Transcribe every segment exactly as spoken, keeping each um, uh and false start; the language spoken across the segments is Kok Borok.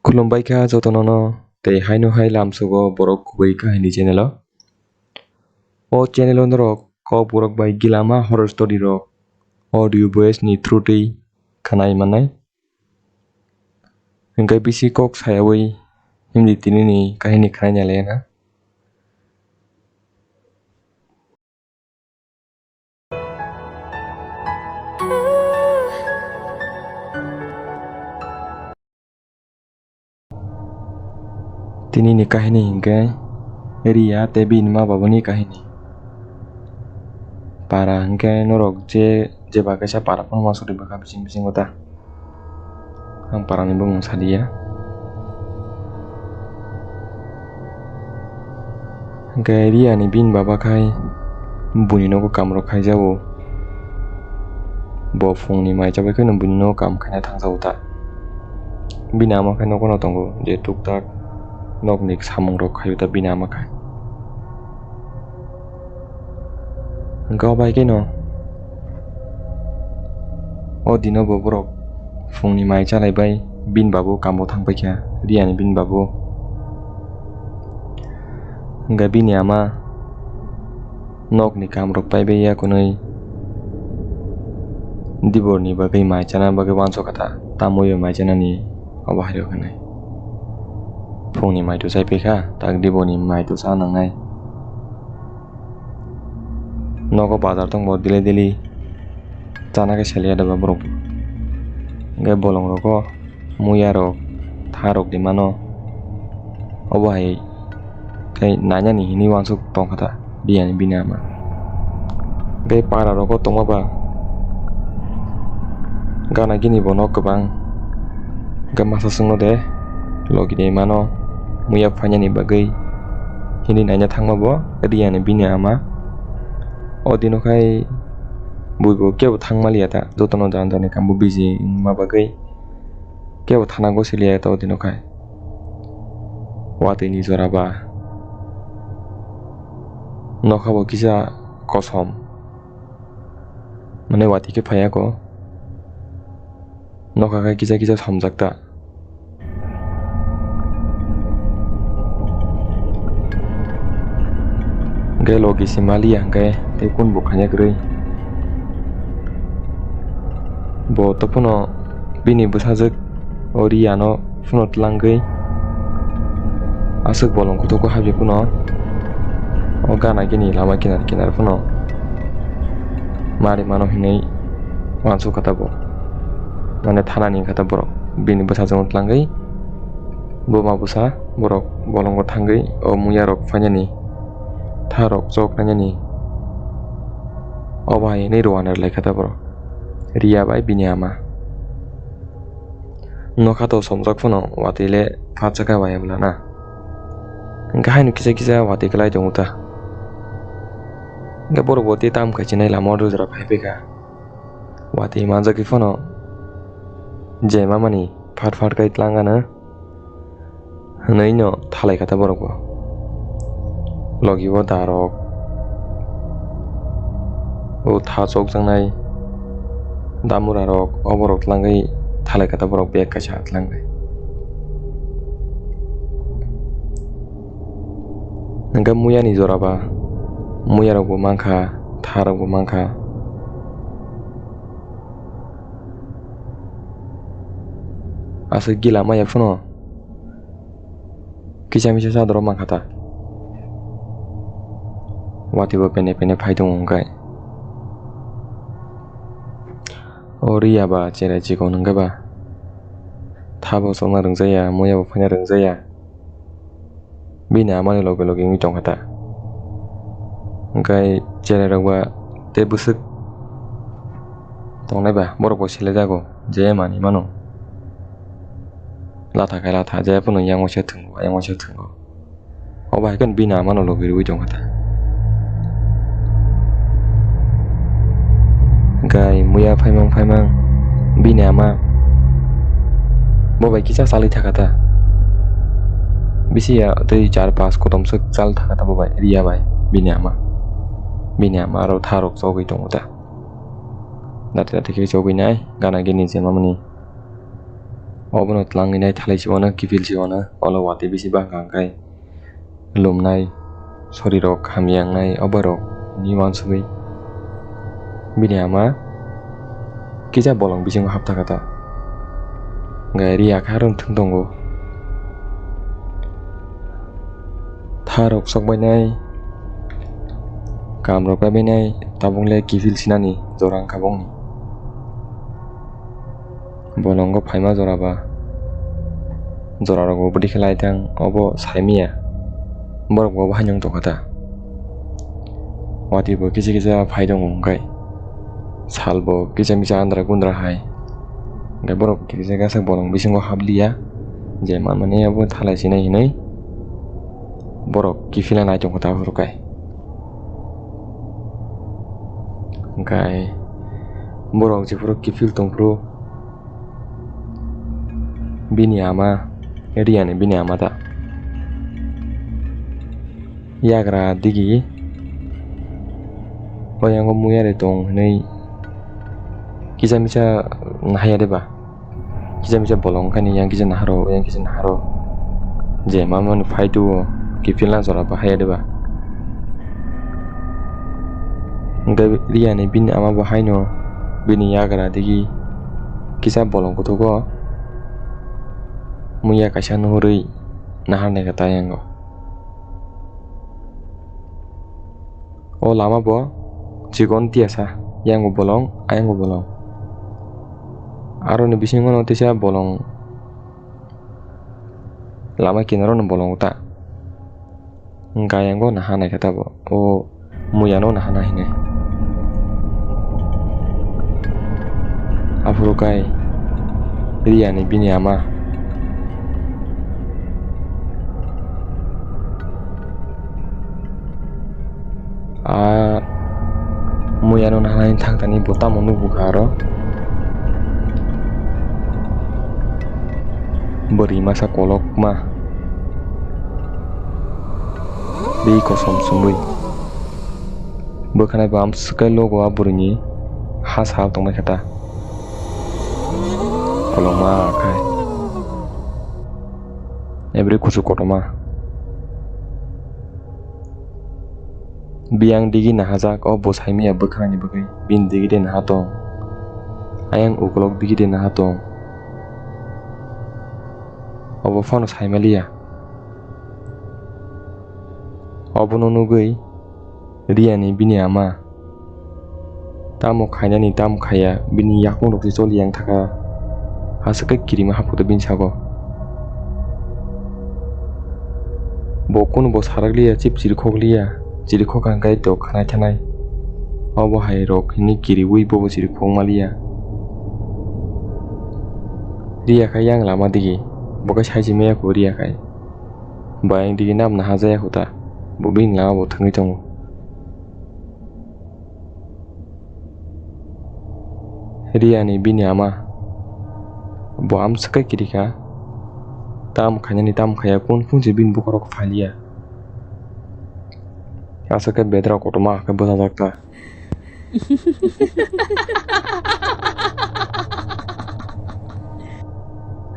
Khulumbai kha jotono no tei haino hai lamsugo borok kubui kahini channel o. O channel o norok kokborok bai gilama horror story rok audio voice ni through twi khnai mannai. Hwnkhe bisi kok sayaui himdi tini ni kahini khnai nai lai na. Tini ni kahini hinkhe Riya tei bini ma babani kahini. Para hinkhe norok je, jeba kaisa para phano uansukgwi bwkha bising bisingo ta. Ang parani bumung saliya. Hwnkhe Riya ni bini baba khai buini nogo kamrok khaijago. Bo phungni mai chabai kheno buini nogo kam khaina thangjago ta. Bini ama khai nogono tongo je tuktak nokni samungrok khaio ta bini ama khai. Hwnkhe o bai kheno o dino bo borok phungni mai chalaibai bini babu kamo thangpaikha, Riya ni bini babu. Hwnkhe bini ama nokni kamrok paibai ya kwnwi diborni bagwi mai chana bagwi uansukha ta, tamwi mai chanani obo hai rok hinwi. Phungni mai to chaipaikha, tak diborni mai to cha nangnai. Nogo bazar tongbo daily daily chana khe seliya da ba borok. Hwnkhe bolong rogo muya rok tha rok di mano. Obo hai khe nainani hinwi uansuk tongkha ta Riya ni bini ama. Hwnkhe para rogo tongma ba gana gini bo nok kwbang. Hwnkhe masa chwngno de logi de mano muya phainani bagwi hinwi naina thangma bo Riya ni bini ama. O dino khai buibo kebo thangma liya ta, jotono jani jani kambo busy wngma bagwi kebo thana gosi liya ta o dino khai. Watwi ni jora ba nokha bo kisa kosom, mane watwi khe phaiya ko. Nokha khe kisa kisa somjak ta. Hwnkhe logi se maliya hwnkhe tei kun bo khaina kwrwi. Bo to phano bini bwsajwk o Riya no phano tlangwi aswk bolong kuthuk o habwi phano o gana gini lama kinar kinar phano mari mano hinwi uansuk kha ta bo. Mane thanani wngkha ta borok bini bwsajwk no tlangwi buma bwsa borok bolongo thangwi o muya rok phainani tha rok chok nainani obo hai hinwi rwna rwlai kha ta borok Riya bai bini ama. Nokha to somjak phano watwi le phatsa kha bai bwla na. Hwnkhe haino kisa kisa watwi kwlai tongo ta. Hwnkhe borok bo tei tam khai chinai lama o rwjra phai phaikha. Watwi manjagwi phano je mamani phat phat khai tlang gana hwnwi no thalai kha ta borok bo. Logi o da rok o tha chokjaknai damura rok oborok tlangwi thalai kha ta borok bag kaisa tlangwi. Hwnkhe muya ni jora ba muya rok bo mankha, tha rok bo mankha. Aswk gila maya phano kisa misa chadoro mankha ta. Watwi bo pene pene phai tongo hwnkhe. O Riya ba cherai chikon hwnkhe ba. Tha bo chokna rwngjakya, muya bo phaina rwngjakya. Bini amani loge loge wngwi tongkha ta. Hwnkhe cherai rok ba tei bwswk tongnai ba borok bo sele jago je manwi mano. Latha khe latha je phano yang waisa thwngo, yang waisa thwngo. Obo hai kheno bini amano logi rwui tongkha ta. Gai muya phaimang phaimang bini ama bo bai kisa chalwi thakha ta. Bisi ya tei char pas kotom swk chal thakha ta bo bai, Riya bai bini ama. Bini ama aro tha rok chogwi tongo ta. Dati dati khe chogwi nai gana gini je mamani. Obono twlangwi nai thalai se wano kiphil se wano, olo watwi bisi bangkha hwnkhe lumnai, sorirok hamya wngnai, oborok hinwi uansugwi bini ama kisa bolong bisingo hapthakha ta. Hwnkhe Riya khe aro thwng tongo. Tharok sokbainai, kamrok baibainai, tabukle kiphil sinani jora wngkha bongni. Bolongo phaima jora ba, jorarok bo bwdwi khe lai thang, obo saimanya, borok bo haino wng tongkha ta. Watwi bo kisa kisa phai tongo hwnkhe, sal bo kisa misa andra gundra hai, hwnkhe borok kisa kisa bolong bisingo hapliya, je manmani abo thalai sinai hinwi borok kiphilna nai tongkha ta phuru kai. Hwnkhe borok jephuru kiphil tongphuru, bini ama, Riya ni bini ama ta yagra digi, o yango muiya de tong hinwi kisa misa nahaya de ba. Kisa misa bolong wngkha ni yang kisa naharo, yang kisa naharo. Je ma mani phai tuo, kiphilna jora bahai ya de ba. Hwnkhe Riya ni bini ama bo haino bini yagra digi kisa bolong kuthugo muiya kaisa nuhurwi nahar naikha ta yango. O lama bo chikon tiyasa, yango bolong, ayango bolong. Aroni bisingo no tisa bolong, lama kinaro no bolong ta. Hwnkhe ayango naha naikha ta bo. O muiya no naha nahinai. Aphuru kai Riya ni bini ama. A muiya no nahanani thangtani bo tamo nukgukha aro. Bwrwi masa kolokma. Tei kosom sumui. Bwkhanai bo amswk khe logo a bwrwini ha sal tongbaikha ta. Kolokma khai. Ebri kuchuk kotorma. Biyang digi nahajak o bo saimaya bwkhanani bagwi. Bini digi de naha tong. Ayang ukolok digi de naha tong. Obo phano saimaliya. Obono nugwi Riya ni bini ama. Tamo khainani, tamo khaiya, bini yakung rok se choli yang thaka. Aswk khe kirima haphuto bini sago. Bo kunu bo sarak liya, chip chirikhok liya, chirikhok hwnkhe to khanai thanai. Obo hai rok hini kiriwi bobo chirikhok maliya. Riya khai yang lama digi, bo khe saiji maya kho Riya khai. Bayang digi nam naha jaya kho ta, bo bini lama bo thangwi tongo. Riya ni bini ama bo amswk khe kirikha, tam khainani tam khaiya, kun phung se bini bokhorok phaliya. Aswk khe bedra kotorma khe bwsajak ta.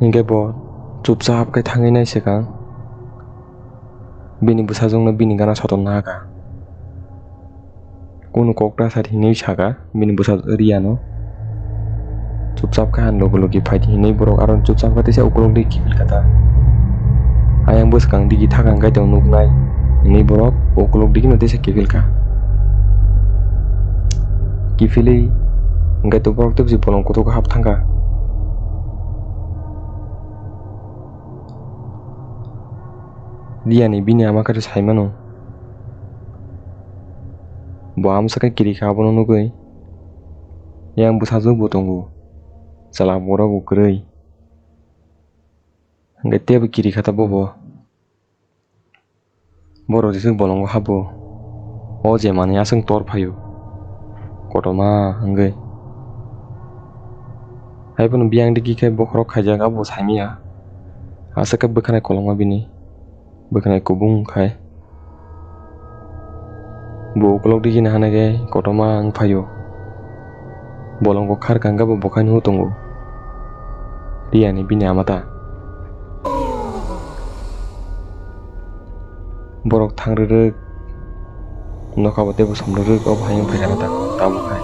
Hinkhe bo chupchap khe thangwi nai swkang, bini bwsajwkno bini gana soton nahakha. Kunu kok ta sadi hinwi saka bini bwsa Riya no. Chupchap khe han logi logi phai di hinwi borok aro chupchap khe teisa ukulok digi kiphil kha ta. Ayang bwskang digi thakang kaitor nuknai hinwi borok ukulok digi no teisa kiphil kha. Kiphilwi hwnkhe to borok tebsi bolong kuthuk hap thangkha. Riya ni bini ama khe sai mano. Bo amsa khe kiri kha abono nugwi. Yang bwsajwk bo tongo. Chwla borok bo kwrwi. Hwnkhe teibo kiri kha ta bobo. Borok jeswk bolongo habo. O je manwi aswk tor phaio. Kotorma wngwi. Haiphano biyang digi khe bokhorok khaijak abo saimanya. Aswk khe bwkhanai kolokma bini. Bwkhanai kubung khai. Bo ukulok digi nahana khe kotorma wng phaio. Bolong bo khar kang khe bo bwkhaino tongo. Riya ni bini ama ta. Borok thang rwrwk, nokha bo teibo som rwrwk, obo hai wng phaikha ta-, tabuk hai.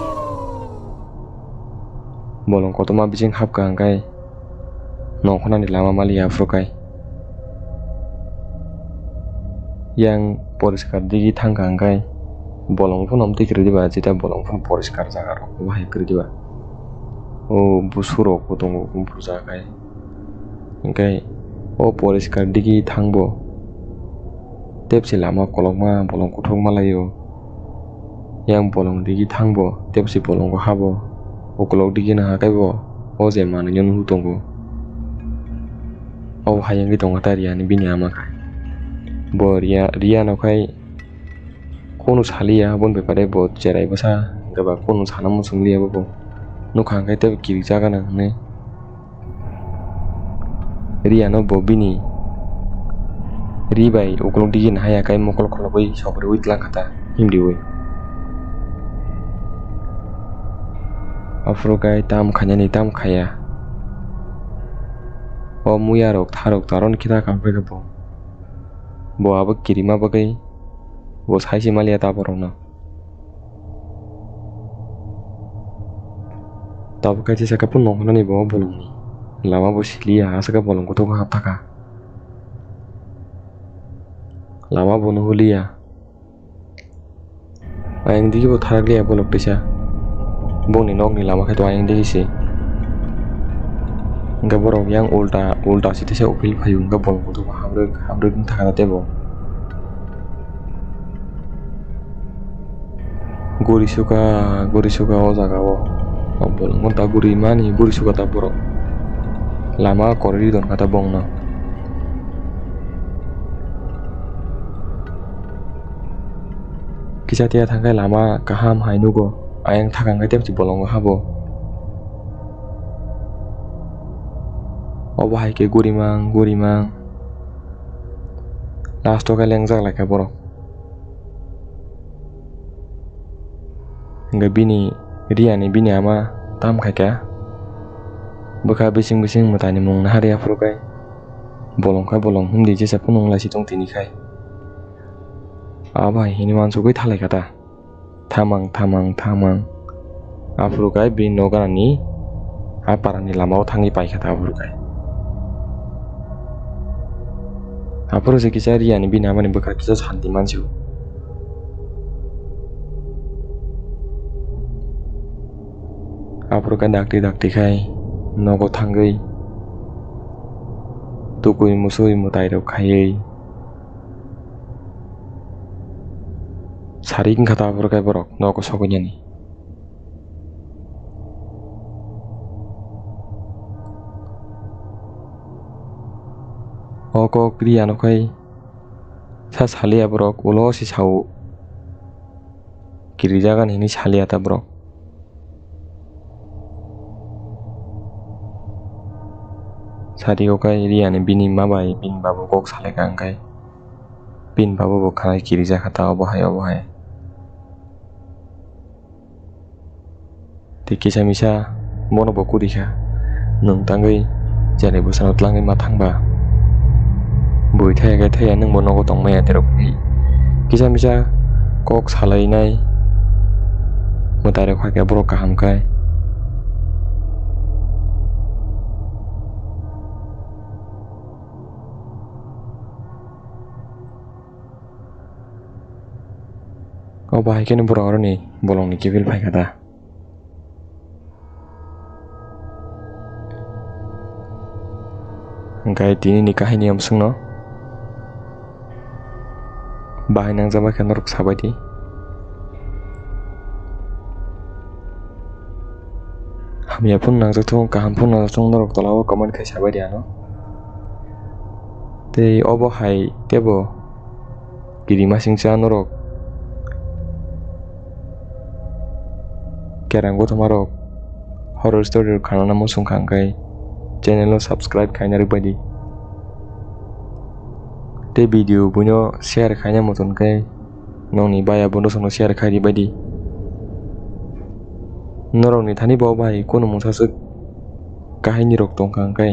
Bolong kotorma bising hapkha hwnkhe nongkhornani lama maliya aphuru khai. Yang poriskar digi thangkha hwnkhe bolong phano amtwi kwrwi diba, jeta bolong phano poriskar jaga rok obo hai kwrwi diba. O busurok bo tongo buphuru jaga khai. Hwnkhe o poriskar digi thangbo tepsi lama kolokma bolong kuthukma laio. Yang bolong digi thangbo tepsi bolongo habo. Ukulok digi no hakhe bo o je manwino nuhuk tongo. Obo hai wngwi tongkha ta Riya ni bini ama khai. Bo Riya, Riya no khai kunu saliya, aboni bepare bo cherai bwsa hwnkhe ba kunu sana muchungliya bo. Nukha hwnkhe tei kirijak gana hwnwi. Riya no bo bini ri bai ukulok digi no haya khai mokol kholobwi sogriui twlang kha ta himriui. Aphuru khai tam khainani tam khaiya. O muya rok tharok taroni khe ta kam khe bo. Bo abo kirima bagwi bo sai se maliya ta borok no. Tabuk kaisa saka phano nongkhornani bo bolongni lama bo siliya, aswk bolong kuthuk hapthakha. Lama bo nuhuliya. Ayang digi bo tharakliya bolong teisa. Bongni nokni lama khe to ayang digi se. Hwnkhe borok yang ulta, ulta se teisa uphil phaio, hwnkhe bolong kuthuk habrwk, habrwk wng thakha tei bo. Guri suka, guri suka o jaga o. O bolongo ta guri mani, guri suka ta borok. Lama kwrwi don kha ta bongno. Kisa tiya thangkhe lama kaham hai nugo, ayang thakang khe tebsi bolongo habo. Obo hai khe guri mang, guri mang. Last o khe lengjak lai kha borok. Hwnkhe bini Riya ni bini ama tam khaikha. Bwkha bising bising mwtai ni mung naharya phuru khai bolong khai bolong himdi jesa phunung lai si tong tini khai. Abo hai hini uansugwi thalai kha ta. Thamang, thamang, thamang. Aphuru khai bini nok ganani a parani lama o thangwi paikha ta aphuru khai. Aphuru se kisa Riya ni bini ama ni bwkha kisa santi mansi o. Aphuru khai dakti dakti khai nogo thangwi tukui musui mwtai rok khaiwi sari wngkha ta aphuru khai borok nogo sogwi nani. O kok Riya no khai sa saliya borok ulo si sao kirijagani hinwi saliya ta borok. Sadi o khai Riya ni bini ma bai bini babu kok salaikha hwnkhe bini babu bo khanai kirijak kha ta obo hai obo hai. Tei kisa misa bono bo kuri kha. Nwng tangwi jani bwsano twlangwi ma thangba. Bui thaya khe thaya nwng bo nogo tongmaya derok hinwi kisa misa kok salainai mwtai rok hakhe borok kaham khai. Obo hai kheno borok aroni bolongni kiphil phaikha da. Hwnkhe tini ni kahini amswkno bahai nangjak bai khe norok sabai di. Hamya phano nangjak thung, kaham phano nangjak thung, norok tola o comment khai sabai di ano. Tei obo hai teibo kirimasingcha norok kerang kothoma rok horror story rok khanana muchung kha hwnkhe channel o subscribe khaina rwbaidi tei video buino share khaina muchung khe nokni baya bwswkno share khai rwbaidi. Norokni thani bo bai kunu mungsa swk Kahini rok tongkha hwnkhe,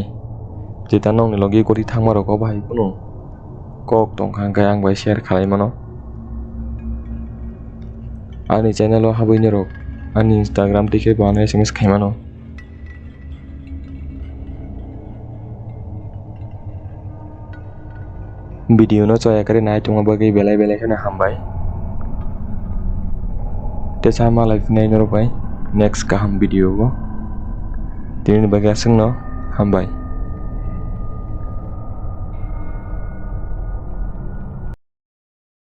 jeta nokni logi gori thangma rok o bahai phano kok tongkha hwnkhe ang bai share khalai mano. Ani channel o habwi norok ani Instagram tei khe bo ano S M S khai mano. Video no chaya kari nai tongma bagwi belai belai kheno hambai. Tesa malai phinai norok bai next kaham video o. Tini bagwi aswkno hambai.